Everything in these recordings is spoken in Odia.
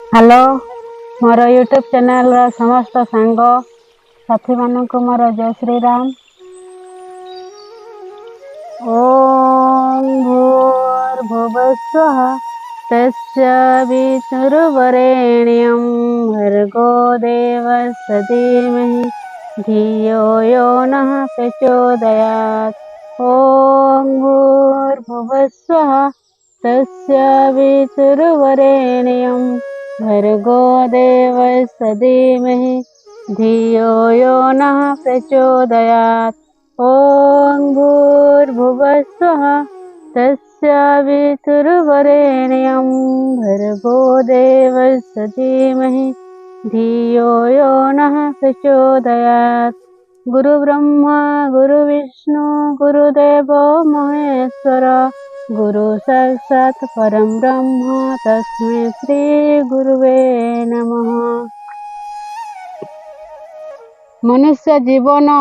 ହ୍ୟାଲୋ, ମୋର ୟୁଟ୍ୟୁବ୍ ଚ୍ୟାନେଲ୍ର ସମସ୍ତ ସାଙ୍ଗ ସାଥିମାନଙ୍କୁ ମୋର ଜୟ ଶ୍ରୀରାମ। ଓଁ ଭୂର୍ଭୁବସ୍ୱଃ ତସ୍ୟ ବିତୁର୍ବରେଣ୍ୟं ଭର୍ଗୋ ଦେବସ୍ୟ ଧୀମହି ଧିୟୋ ୟୋ ନଃ ପ୍ରଚୋଦୟାत्। ଓଁ ଭୂର୍ଭୁବସ୍ୱଃ ତସ୍ୟ ବିତୁର୍ବରେଣ୍ୟं ଭର୍ଗୋ ଦେବସ୍ୟ ଧୀମହି ଧିୟୋ ୟୋ ନଃ ପ୍ରଚୋଦୟାत्। ଓଁ ଭୂର୍ଭୁବସ୍ୱଃ ତସ୍ୟ ବିତୁର୍ବରେଣ୍ୟं ଭର୍ଗୋ ଦେବସ୍ୟ ଧୀମହି ଧିୟୋ ୟୋ ନଃ ପ୍ରଚୋଦୟାत्। ଗୁରୁ ବ୍ରହ୍ମା ଗୁରୁ ବିଷ୍ଣୁ ଗୁରୁଦେବ ମହେଶ୍ୱର, ଗୁରୁ ସାକ୍ଷାତ ପରମ ବ୍ରହ୍ମ, ତସ୍ମୈ ଶ୍ରୀ ଗୁରୁବେ ନମଃ। ମନୁଷ୍ୟ ଜୀବନ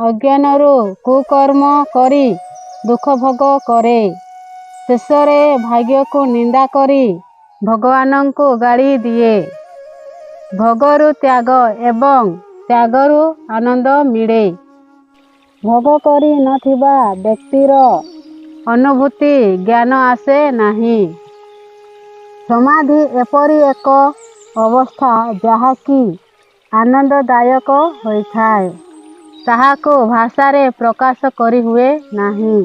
ଅଜ୍ଞାନରୁ କୁକର୍ମ କରି ଦୁଃଖ ଭୋଗ କରେ। ଶେଷରେ ଭାଗ୍ୟକୁ ନିନ୍ଦା କରି ଭଗବାନଙ୍କୁ ଗାଳି ଦିଏ। ଭୋଗରୁ ତ୍ୟାଗ ଏବଂ ତ୍ୟାଗରୁ ଆନନ୍ଦ ମିଳେ। ଭୋଗ କରି ନଥିବା ବ୍ୟକ୍ତିର ଅନୁଭୂତି ଜ୍ଞାନ ଆସେ ନାହିଁ। ସମାଧି ଏପରି ଏକ ଅବସ୍ଥା ଯାହାକି ଆନନ୍ଦଦାୟକ ହୋଇଥାଏ, ତାହାକୁ ଭାଷାରେ ପ୍ରକାଶ କରିହୁଏ ନାହିଁ।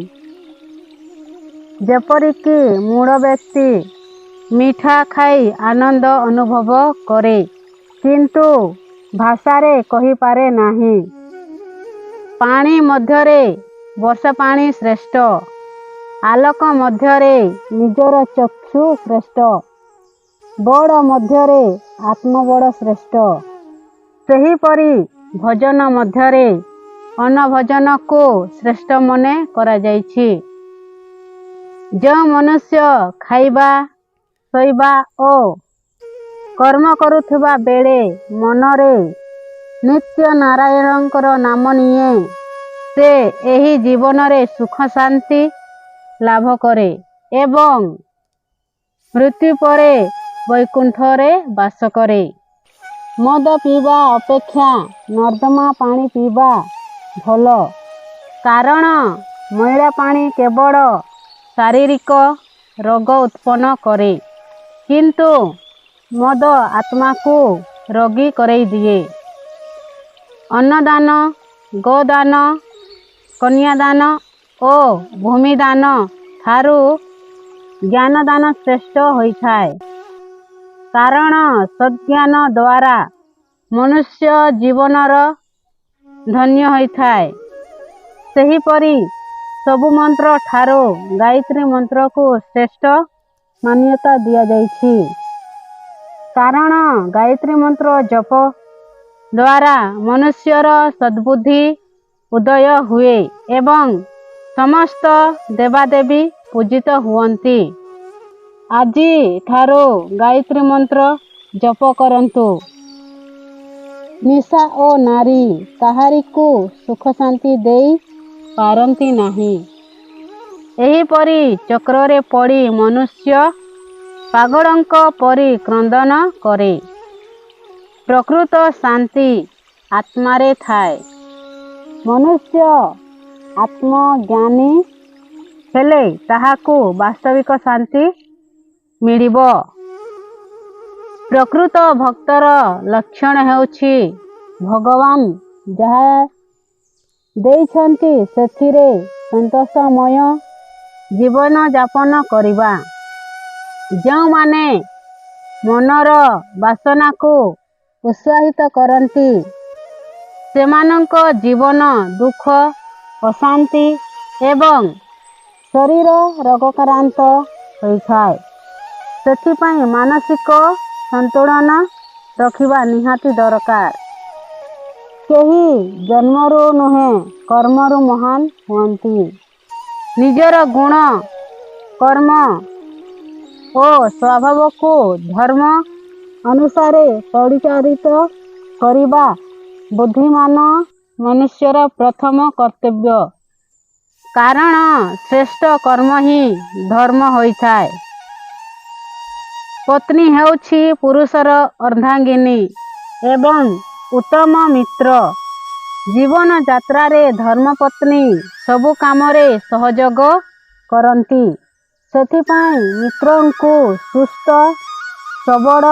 ଯେପରିକି ମୂଢ଼ ବ୍ୟକ୍ତି ମିଠା ଖାଇ ଆନନ୍ଦ ଅନୁଭବ କରେ, କିନ୍ତୁ ଭାଷାରେ କହିପାରେ ନାହିଁ। ପାଣି ମଧ୍ୟରେ ବର୍ଷା ପାଣି ଶ୍ରେଷ୍ଠ। ଆଲୋକ ମଧ୍ୟରେ ନିଜର ଚକ୍ଷୁ ଶ୍ରେଷ୍ଠ। ବଳ ମଧ୍ୟରେ ଆତ୍ମବଳ ଶ୍ରେଷ୍ଠ। ସେହିପରି ଭୋଜନ ମଧ୍ୟରେ ଅନ୍ନଭୋଜନକୁ ଶ୍ରେଷ୍ଠ ମନେ କରାଯାଇଛି। ଯେଉଁ ମନୁଷ୍ୟ ଖାଇବା, ଶୋଇବା ଓ କର୍ମ କରୁଥିବା ବେଳେ ମନରେ ନିତ୍ୟ ନାରାୟଣଙ୍କର ନାମ ନିଏ, ସେ ଏହି ଜୀବନରେ ସୁଖ ଶାନ୍ତି ଲାଭ କରେ ଏବଂ ମୃତ୍ୟୁ ପରେ ବୈକୁଣ୍ଠରେ ବାସ କରେ। ମଦ ପିଇବା ଅପେକ୍ଷା ନର୍ଦ୍ଦମା ପାଣି ପିଇବା ଭଲ, କାରଣ ମଇଳା ପାଣି କେବଳ ଶାରୀରିକ ରୋଗ ଉତ୍ପନ୍ନ କରେ, କିନ୍ତୁ ମଦ ଆତ୍ମାକୁ ରୋଗୀ କରେଇଦିଏ। ଅନ୍ନଦାନ, ଗୋଦାନ, କନ୍ୟାଦାନ ଓ ଭୂମିଦାନ ଠାରୁ ଜ୍ଞାନଦାନ ଶ୍ରେଷ୍ଠ ହୋଇଥାଏ, କାରଣ ସଦ୍ଜ୍ଞାନ ଦ୍ୱାରା ମନୁଷ୍ୟ ଜୀବନର ଧନ୍ୟ ହୋଇଥାଏ। ସେହିପରି ସବୁ ମନ୍ତ୍ର ଠାରୁ ଗାୟତ୍ରୀ ମନ୍ତ୍ରକୁ ଶ୍ରେଷ୍ଠ ମାନ୍ୟତା ଦିଆଯାଇଛି, କାରଣ ଗାୟତ୍ରୀ ମନ୍ତ୍ର ଜପ ଦ୍ୱାରା ମନୁଷ୍ୟର ସଦ୍ବୁଦ୍ଧି ଉଦୟ ହୁଏ ଏବଂ ସମସ୍ତ ଦେବାଦେବୀ ପୂଜିତ ହୁଅନ୍ତି। ଆଜି ଠାରୁ ଗାୟତ୍ରୀ ମନ୍ତ୍ର ଜପ କରନ୍ତୁ। ନିଶା ଓ ନାରୀ କାହାରିକୁ ସୁଖ ଶାନ୍ତି ଦେଇ ପାରନ୍ତି ନାହିଁ। ଏହିପରି ଚକ୍ରରେ ପଡ଼ି ମନୁଷ୍ୟ ପାଗଳଙ୍କ ପରି କ୍ରନ୍ଦନ କରେ। ପ୍ରକୃତ ଶାନ୍ତି ଆତ୍ମାରେ ଥାଏ। ମନୁଷ୍ୟ ଆତ୍ମଜ୍ଞାନୀ ହେଲେ ତାହାକୁ ବାସ୍ତବିକ ଶାନ୍ତି ମିଳିବ। ପ୍ରକୃତ ଭକ୍ତର ଲକ୍ଷଣ ହେଉଛି ଭଗବାନ ଯାହା ଦେଇଛନ୍ତି ସେଥିରେ ସନ୍ତୋଷମୟ ଜୀବନଯାପନ କରିବା। ଯେଉଁମାନେ ମନର ବାସନାକୁ ଉତ୍ସାହିତ କରନ୍ତି, ସେମାନଙ୍କ ଜୀବନ ଦୁଃଖ, ଅଶାନ୍ତି ଏବଂ ଶରୀର ରୋଗାକ୍ରାନ୍ତ ହୋଇଥାଏ। ସେଥିପାଇଁ ମାନସିକ ସନ୍ତୁଳନ ରଖିବା ନିହାତି ଦରକାର। କେହି ଜନ୍ମରୁ ନୁହେଁ, କର୍ମରୁ ମହାନ ହୁଅନ୍ତି। ନିଜର ଗୁଣ, କର୍ମ ଓ ସ୍ୱଭାବକୁ ଧର୍ମ ଅନୁସାରେ ପରିଚାଳିତ କରିବା ବୁଦ୍ଧିମାନ ମନୁଷ୍ୟର ପ୍ରଥମ କର୍ତ୍ତବ୍ୟ, କାରଣ ଶ୍ରେଷ୍ଠ କର୍ମ ହିଁ ଧର୍ମ ହୋଇଥାଏ। ପତ୍ନୀ ହେଉଛି ପୁରୁଷର ଅର୍ଦ୍ଧାଙ୍ଗିନୀ ଏବଂ ଉତ୍ତମ ମିତ୍ର। ଜୀବନ ଯାତ୍ରାରେ ଧର୍ମପତ୍ନୀ ସବୁ କାମରେ ସହଯୋଗ କରନ୍ତି। ସେଥିପାଇଁ ମିତ୍ରଙ୍କୁ ସୁସ୍ଥ, ସବଳ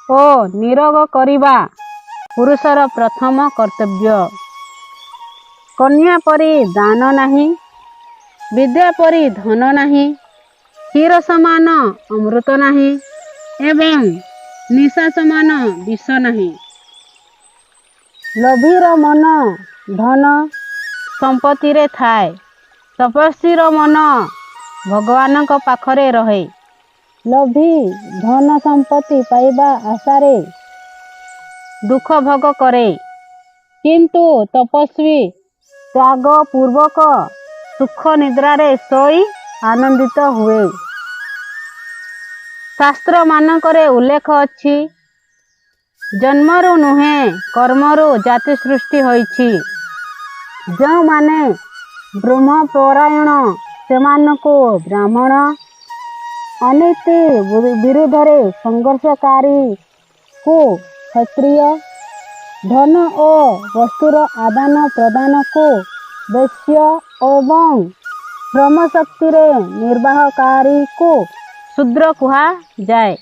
ଓ ନିରୋଗ କରିବା ପୁରୁଷର ପ୍ରଥମ କର୍ତ୍ତବ୍ୟ। କନ୍ୟା ପରି ଦାନ ନାହିଁ, ବିଦ୍ୟା ପରି ଧନ ନାହିଁ, କ୍ଷୀର ସମାନ ଅମୃତ ନାହିଁ ଏବଂ ନିଶା ସମାନ ବିଷ ନାହିଁ। ଲୋଭୀର ମନ ଧନ ସମ୍ପତ୍ତିରେ ଥାଏ, ତପସ୍ୱୀର ମନ ଭଗବାନଙ୍କ ପାଖରେ ରହେ। ଲୋଭୀ ଧନ ସମ୍ପତ୍ତି ପାଇବା ଆଶାରେ ଦୁଃଖ ଭୋଗ କରେ, କିନ୍ତୁ ତପସ୍ୱୀ ତ୍ୟାଗ ପୂର୍ବକ ସୁଖ ନିଦ୍ରାରେ ଶୋଇ ଆନନ୍ଦିତ ହୁଏ। ଶାସ୍ତ୍ରମାନଙ୍କରେ ଉଲ୍ଲେଖ ଅଛି, ଜନ୍ମରୁ ନୁହେଁ, କର୍ମରୁ ଜାତି ସୃଷ୍ଟି ହୋଇଛି। ଯେଉଁମାନେ ବ୍ରହ୍ମପରାୟଣ ସେମାନଙ୍କୁ ବ୍ରାହ୍ମଣ, ଅନୀତି ବିରୁଦ୍ଧରେ ସଂଘର୍ଷକାରୀକୁ କ୍ଷତ୍ରିୟ, ଧନ ଓ ବସ୍ତୁର ଆଦାନ ପ୍ରଦାନକୁ ବୈଶ୍ୟ ଏବଂ ଶ୍ରମଶକ୍ତିରେ ନିର୍ବାହକାରୀକୁ ଶୂଦ୍ର କୁହାଯାଏ।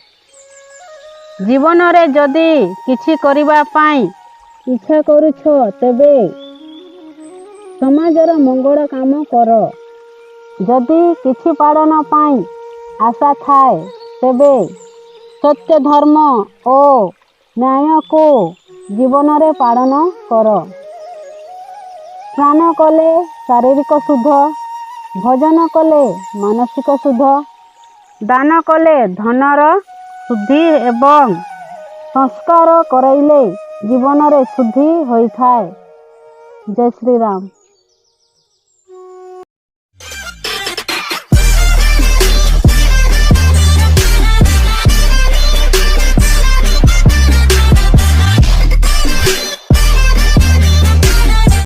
ଜୀବନରେ ଯଦି କିଛି କରିବା ପାଇଁ ଇଚ୍ଛା କରୁଛ, ତେବେ ସମାଜର ମଙ୍ଗଳ କାମ କର। ଯଦି କିଛି ପାଳନ ପାଇଁ ଆଶା ଥାଏ, ତେବେ ସତ୍ୟ, ଧର୍ମ ଓ ନ୍ୟାୟକୁ ଜୀବନରେ ପାଳନ କର। ସ୍ନାନ କଲେ ଶାରୀରିକ ଶୁଦ୍ଧ, ଭଜନ କଲେ ମାନସିକ ଶୁଦ୍ଧ, ଦାନ କଲେ ଧନର ଶୁଦ୍ଧି ଏବଂ ସଂସ୍କାର କରାଇଲେ ଜୀବନରେ ଶୁଦ୍ଧି ହୋଇଥାଏ। ଜୟ ଶ୍ରୀରାମ।